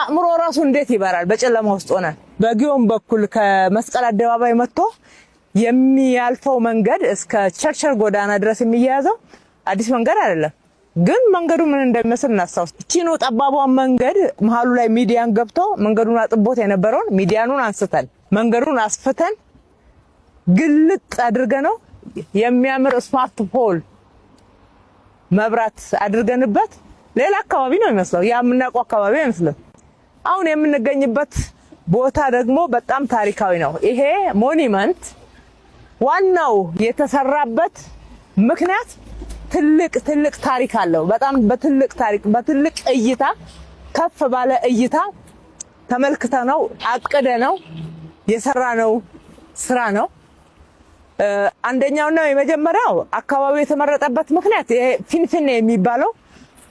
አእምሮ ራሱ እንዴት ይበራል? በጨለማ ውስጥ ሆነን በጊዮን በኩል ከመስቀል አደባባይ መጥቶ የሚያልፈው መንገድ እስከ ቸርቸር ጎዳና ድረስ የሚያያዘው አዲስ መንገድ አይደለም። ግን መንገዱ ምን እንደሚመስል እናስታውስ። ቺኖ ጠባቧን መንገድ መሀሉ ላይ median ገብቶ መንገዱን አጥቦት የነበረውን median ኑን አንስተን፣ መንገዱን አስፍተን፣ ግልጥ አድርገነው የሚያምር smart pole መብራት አድርገንበት ሌላ አካባቢ ነው የሚመስለው። ያ የምናውቀው አካባቢ አይመስልም። አሁን የምንገኝበት ቦታ ደግሞ በጣም ታሪካዊ ነው። ይሄ monument ዋናው የተሰራበት ምክንያት ትልቅ ትልቅ ታሪክ አለው። በጣም በትልቅ ታሪክ፣ በትልቅ እይታ፣ ከፍ ባለ እይታ ተመልክተነው አቅደነው የሰራነው ስራ ነው። አንደኛውና የመጀመሪያው አካባቢው የተመረጠበት ምክንያት ይሄ ፊንፊኔ የሚባለው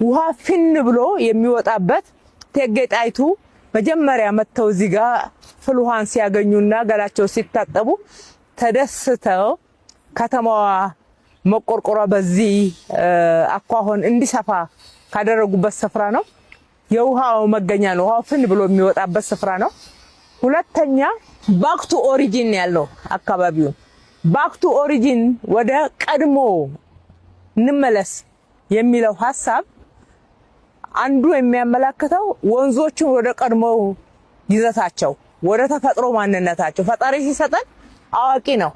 ውሃ ፊን ብሎ የሚወጣበት፣ እቴጌ ጣይቱ መጀመሪያ መጥተው እዚህ ጋር ፍል ውሃን ሲያገኙና ገላቸው ሲታጠቡ ተደስተው ከተማዋ መቆርቆሯ በዚህ አኳሆን እንዲሰፋ ካደረጉበት ስፍራ ነው። የውሃው መገኛ ነው። ውሃው ፍን ብሎ የሚወጣበት ስፍራ ነው። ሁለተኛ back to origin ያለው አካባቢውን back to origin፣ ወደ ቀድሞ እንመለስ የሚለው ሀሳብ አንዱ የሚያመላክተው ወንዞችን ወደ ቀድሞ ይዘታቸው፣ ወደ ተፈጥሮ ማንነታቸው። ፈጣሪ ሲሰጠን አዋቂ ነው፣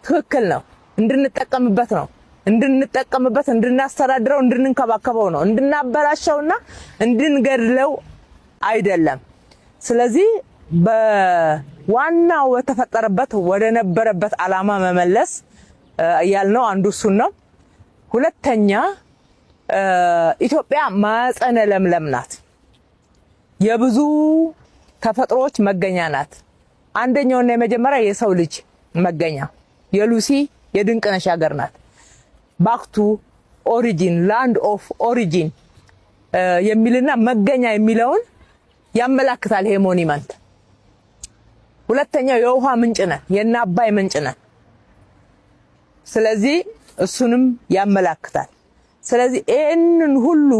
ትክክል ነው፣ እንድንጠቀምበት ነው፣ እንድንጠቀምበት፣ እንድናስተዳድረው፣ እንድንንከባከበው ነው፣ እንድናበላሸውና እንድንገድለው አይደለም። ስለዚህ በዋናው በተፈጠረበት ወደ ነበረበት ዓላማ መመለስ ያልነው አንዱ እሱን ነው። ሁለተኛ ኢትዮጵያ ማዕፀነ ለምለም ናት። የብዙ ተፈጥሮዎች መገኛ ናት። አንደኛውና የመጀመሪያ የሰው ልጅ መገኛ፣ የሉሲ የድንቅነሽ ሀገር ናት። Back to origin፣ land of origin የሚልና መገኛ የሚለውን ያመላክታል ይሄ monument። ሁለተኛው የውሃ ምንጭ ነን፣ የእነ አባይ ምንጭ ነን። ስለዚህ እሱንም ያመላክታል። ስለዚህ ይህንን ሁሉ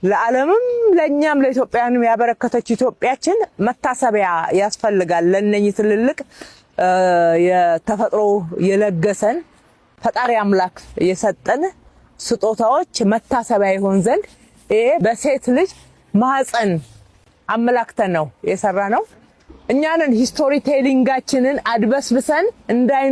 ለዓለምም ለእኛም ለኢትዮጵያንም ያበረከተች ኢትዮጵያችን መታሰቢያ ያስፈልጋል። ለእነኚህ ትልልቅ የተፈጥሮ የለገሰን ፈጣሪ አምላክ የሰጠን ስጦታዎች መታሰቢያ ይሆን ዘንድ ይሄ በሴት ልጅ ማህፀን አመላክተን ነው የሰራነው። እኛንን history telling ኣችንን አድበስብሰን እንዳይኖር